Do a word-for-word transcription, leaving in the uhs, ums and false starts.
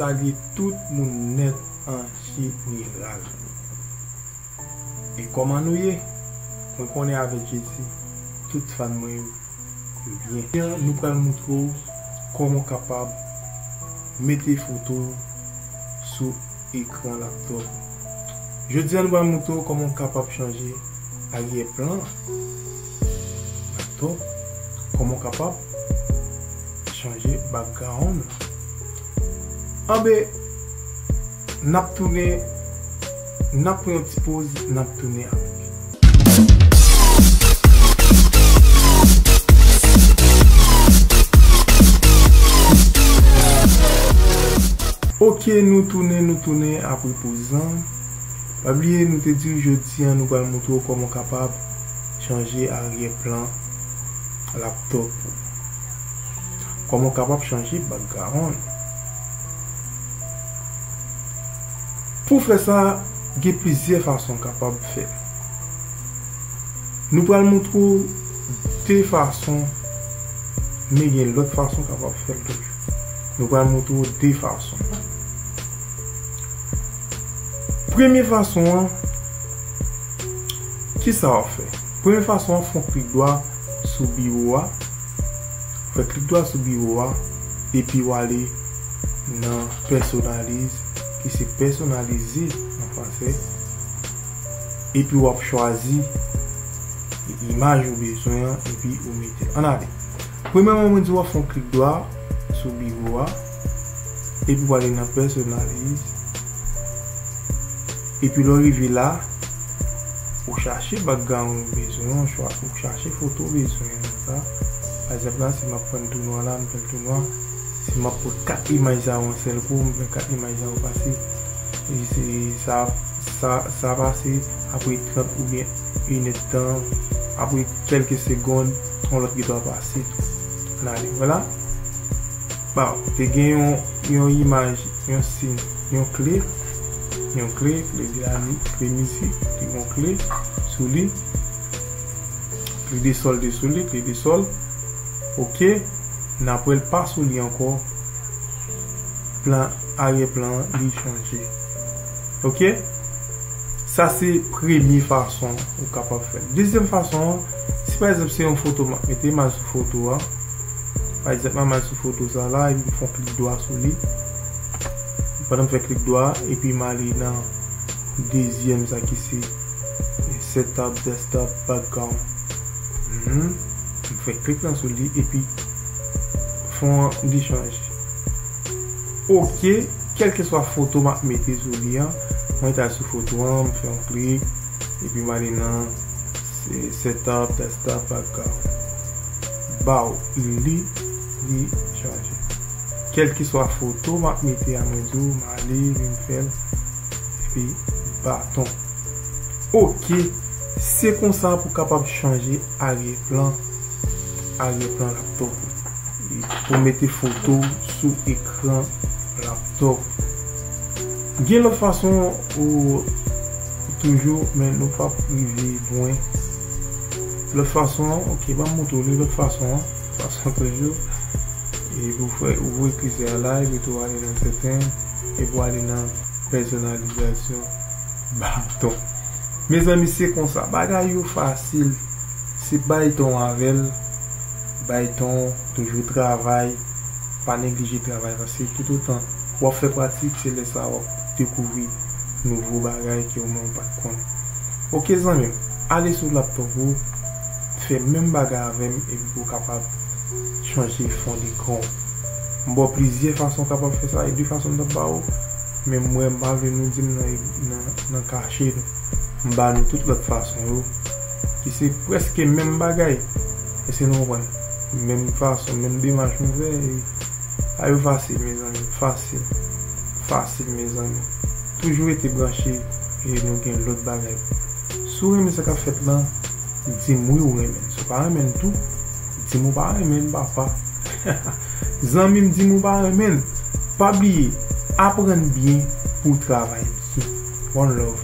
Salye tout moun nèt an jeneral. E kòman nou ye? Mwen konnen avèk Jezi, tout fan mwen yo, yo byen. Kounye a, nou pral montre w kòman w kapab mete foto w sou ekran laptòp ou. Jodi a, nou pral montre w kòman w kapab chanje aryè plan laptòp, kòman w kapab chanje background la. Anben, n ap tounen, n ap pran yon ti poz, n ap tounen avèk. Ok, nou tounen, nou tounen apre poz lan. Pa bliye, nou te di w jodi a, nou pral montre w kòman w kapab chanje aryè plan laptòp ou. Kòman w kapab chanje background. Pou fè sa, gen plizyè fason w kapab fè l. Nou pral montre w de fason, men gen lòt fason w kapab fè l toujou. Nou pral montre w de fason. Premye fason an, kisa w ap fè? Premye fason an, fè yon klik dwa sou biwo a. Fè klik dwa sou biwo a, epi w ale nan pèsonalize, ki se pèsonalize an fransè. Epi w ap chwazi imaj ou bezwen an, epi ou mete l. Ann ale. Premyèman, mwen di w ap fè yon klik dwa sou biwo a, epi w ale nan pèsonalize. Epi lè w rive la, ou chache background ou bezwen an, ou chwa-, ou chache foto ou bezwen an, sa. Pa egzanp la, si m ap pran tou nwa la, m fè l tou nwa. Si m ap pran kat imaj sa yo yon sèl kou, m fè kat imaj sa yo pase. E se sa, sa, sa pase apre trant oubyen inèdtan, apre kèlke segonn, yon lòt gentan pase tou. Ann ale, vwala. Bon, te gen yon, yon imaj, yon siy, yon kle, yon kle, kle de la mi-, kle mizik, te gen yon kle sou li. Kle de sòl te sou li, kle de sòl. Ok, n ap wè l pa sou li ankò. Plan, aryè plan an, li chanje. Ok? Sa se premye fason ou kapab fè l. Dezyèm fason an, si pa egzanp se yon foto m ap mete, m al sou foto a. Pa egzanp, m al sou foto sa la, epi m fè yon klik dwa sou li. Pandan m fè klik dwa, epi m ale nan dezyèm sa ki se setup desktop background. Mhm. M fè klik lan sou li, epi fè yon li chanje. Ok, kèlkeswa foto m ap mete sou li an, mwen ta sou foto an, m fè yon klik, epi m ale nan se-, setup, desktop, background. Baw, li, li chanje. Kèlkeswa foto m ap mete a, mwen di w, m ale, vin fè l, epi baton. Ok, se konsa pou w kapab chanje aryè plan, aryè plan laptop ou. Pou mete foto sou ekran laptop. Gen lòt fason ou toujou, men nou p ap rive lwen. Lòt fason an, ok, ban m montre w li lòt fason an, fason toujou. E pou fè, ou voye klisè a la, epi tou ale nan sèten, epi w ale nan pèsonalizasyon baton. Mezanmi, se konsa. Bagay yo fasil. Se bay tan w avè l. Bay tan w, toujou travay. Pa neglije travay, paske toutotan w ap fè pratik, se lè sa a w ap dekouvri nouvo bagay ke w menm w pa t konnen. Ok, zanmi m, ale sou laptop ou, fè menm bagay avè m, epi pou w kapab chanje fon dekran w. M ba w plizyè fason w kapab fè sa, e de fason m t ap ba w, men m wè m pa vle nou di m nan, nan, nan kache nou. M ba nou tout lòt fason yo, ki se prèske menm bagay. Èske nou konprann? Menm fason, menm demach nou fè, e, a yo fasil, mezanmi, fasil. Fasil, mezanmi. Toujou rete branche, e nou gen lòt bagay. Si w renmen sa k ap fèt lan, di m wi ou renmen l. Si w pa renmen l tou, di m ou pa renmen l, papa. Zanmi m, di m ou pa renmen l. Pa bliye, aprann byen pou w travay byen. One love.